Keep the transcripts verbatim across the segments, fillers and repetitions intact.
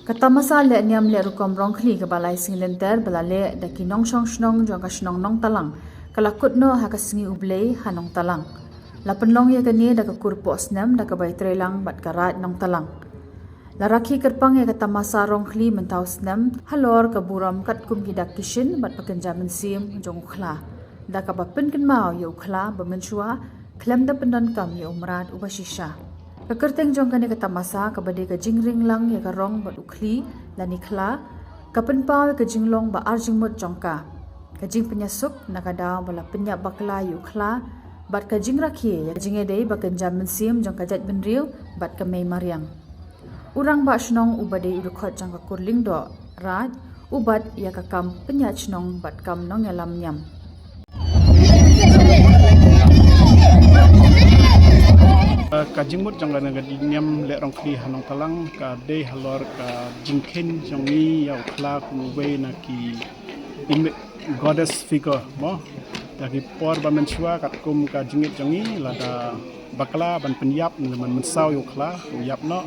Ka tamasa leh niam leh rukom Rongkhli kaba lai sngi lynter ba la leh da ki nongshong shnong jong ka shnong Nongtalang ka la kut noh ha ka sngi U Blei ha Nongtalang. La pynlong ïa kane da ka kur poh snem da kaba ïatreilang bad ka raid Nongtalang. La rakhe kyrpang ïa ka tamasa Rongkhli mynta u snem halor ka burom katkum ki dak ki shin bad ba kynja mynsiem jong u khla, da kaba pynkynmaw ïa u khla ba mynshuwa khlem da pyndonkam ïa u mrad uba shisha. Ka kyrteng jong kane ka tamasa kaba dei ka jingring lang ïa ka rong bad u khli lane khla ka pynpaw ïa ka jinglong ba ar jingmut jong ka, ka jingpynïasuk na ka daw ba la pynïap bakla ïa u khla bad ka jingrakhe ïa ka jingïadei ba kynja mynsiem jong ka jaitbynriew bad ka mei mariang. U rangbah shnong uba dei u dkhot jong ka kur Lyngdoh Raid u bat ïa ka kam pynïaid shnong bad kam nongïalam niam. Ka jingmut jong ka niam leh Rongkhli ha Nongtalang ka dei halor ka jingkheiñ jong ngi ïa u khla kum uwei na ki im- goddess figure mo. Da ki por ba mynshuwa katkum ka jingngeit jong ngi lada bakla ban pynïap ne ban mynsaw ïa u khla u ïap noh,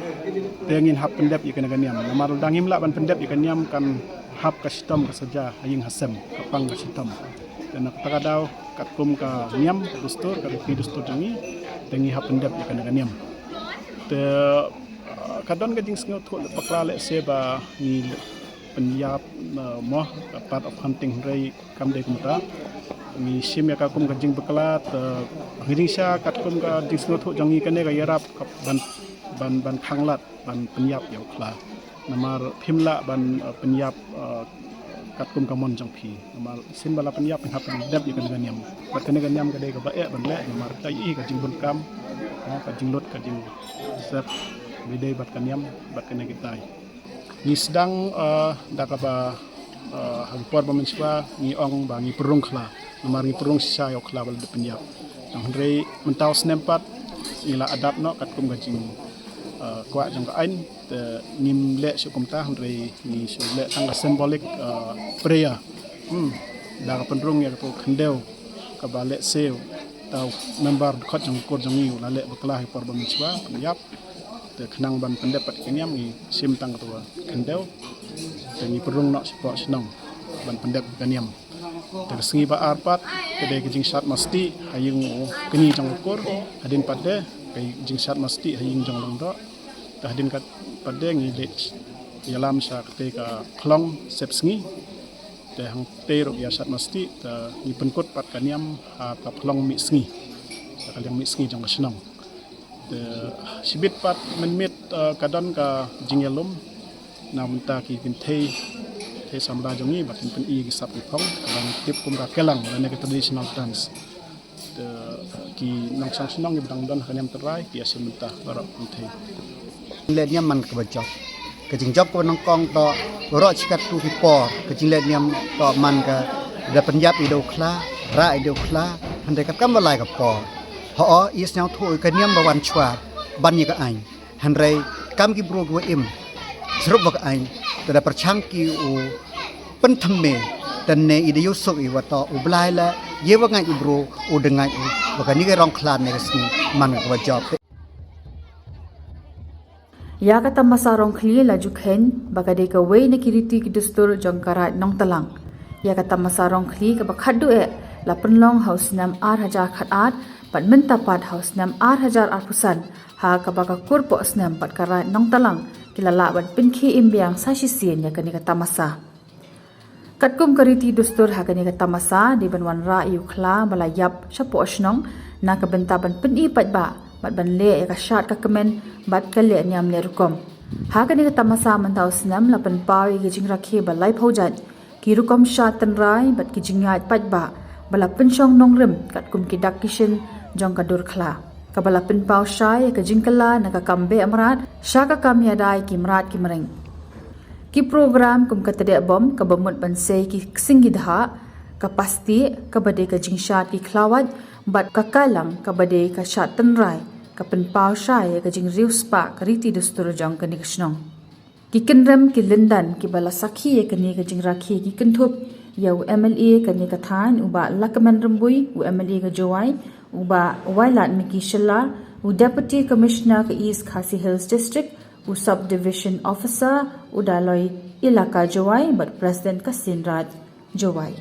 te ngin hap pyndep ïa kane ka niam. Namar lada ngim lah ban pyndep ïa ka niam kan hap ka shitom ka saja ha ïing ha sem, ka pang ka shitom. Te na kata ka daw katkum ka niam ka dustur ka riti dustur jong ngi, te ngi hap pyndep ïa kane ka niam. Te uh, ka don ka jingsngewthuh bakla lehse ba ngi pynïap uh, mo ka part of hunting, hynrei kam dei kumta. Ngi shim ïa ka kum ka jingbakla te ngi jingshisha katkum ka jingsngewthuh jong ngi kane ka ïarap ka ban ban ban khanglad ban pynïap ïa u khla. Namar phim lah ban uh, pynïap uh, katkum ka mon jong phi. Namar shisien ba la pynïap phin hap pyndep ïa kane ka niam. Bad kane ka niam ka dei kaba eh ban leh namar ka i ka jingbun kam, uh, ka jinglut ka jingsep ba dei bad ka niam bad kane kitai. Ngi sdang uh, da kaba uh, ha ki por ba mynshuwa ngi ong ba ngi pynrung khla. Namar ngi pynrung shisha ïa u khla ba la dep pynïap. Hynrei mynta u snem pat ngi la adapt noh katkum ka jing uh, kwah jong ka aiñ. Te ngim leh shuh kumta, hynrei ngi shu leh tang ka symbolic uh, prayer. Hmm. Da ka pynrung ïa ka khyndew kaba lehse uta u member dkhot jong ka kur jong ngi u la leh bakla ha ki por ba mynshuwa pynïap. Te khnang ban pyndep pat ka niam ngi shim tang kata ka khyndew. Te ngi pynrung noh shapoh shnong ban pyndep ka niam. Te ka sngi ba ar pat ka dei ka jingshad masti ha ïing u kñi jong ka kur. Hadien pat de ka jingshad masti ha ïing jong Lyngdoh. Te hadien kat pat de ngi leit ïalam sha katei ka khlong sep sngi. Te hangtei ruh ïa shad masti te ngi pynkut pat ka niam ha ka khlong mih sngi, ha ka liang mih sngi jong ka shnong. Te shibit pat mynmiet uh, ka don ka jingïalum na bynta ki kynthei, kynthei samla jong ngi ba kin pyni ki sap ki phong, ba ngi tip kum ka kelang lane ka traditional dance. Te ki nongshong shnong kiba dang don ha ka niam tynrai ki ïashim bynta baroh kynthei. Leh niam man kaba jop. Ka jingjop kaba nyngkong to baroh shi katto ki por ka jingleh niam to man ka da pynïap ïa u khla, rah ïa u khla, hynrei katkam ba lai ka por. Hooid, i sngewthuh ka niam ba wan shuwa ban ïa ka aiñ. Hynrei kam ki briew kiba im srup ba ka aiñ te da pyrshang ki u pynthymmai. Te ne i da ïohsuk i wa to U Blai la ïa ba ngait u briew u da ngait u ba kane ka rong khla ne ka sngi man kaba jop. Ïa ka tamasa Rongkhli la ju kheiñ ba ka dei kawei na ki riti ki dustur jong ka raid Nongtalang. Ïa ka tamasa Rongkhli kaba khatduh eh la pynlong ha u snem ar hajar khatar bad mynta pat ha u snem ar hajar arphew san, ha kaba ka kur poh snem bad ka raid Nongtalang ki la lah ban pynkhie im biang sa shisien ïa kane ka tamasa. Katkum ka riti dustur ha kane ka tamasa dei ban wanrah ïa u khla ba la ïap shapoh shnong na ka bynta ban pyni paidbah bad ban leh ïa ka shad ka kmen bad ka leh niam leh rukom. Ha kane ka tamasa mynta u snem la pynpaw ïa ka jingrakhe ba laiphew jait, ki rukom shad tynrai bad ki jingïaid paidbah ba la pynshong nongrim katkum ki dak ki shin jong ka dur khla, kaba la pynpaw shai ïa ka jingkylla na ka kam beh mrad sha ka kam ïada ïa ki mrad ki mreng. Ki program kum ka tdeh bom kaba mut ban sei ki ksing ki dhah, ka pasti kaba dei ka jingshad ki khlawait bad ka kailang kaba dei ka shad tynrai ka pynpaw shai ïa ka jingriewspah ka riti dustur jong kane ka shnong. Ki kynrem ki lyndan kiba la sakhi ïa kane ka jingrakhe ki kynthup ïa u M L A kane ka thaiñ u Bah Lahkmen Rymbui, u M L A ka Jowai u Bah Wailadmiki Shylla, u Deputy Commissioner ka East Khasi Hills District U Sub Division Officer u Daloi Elaka Jowai bad President ka Seiñ Raij Jowai.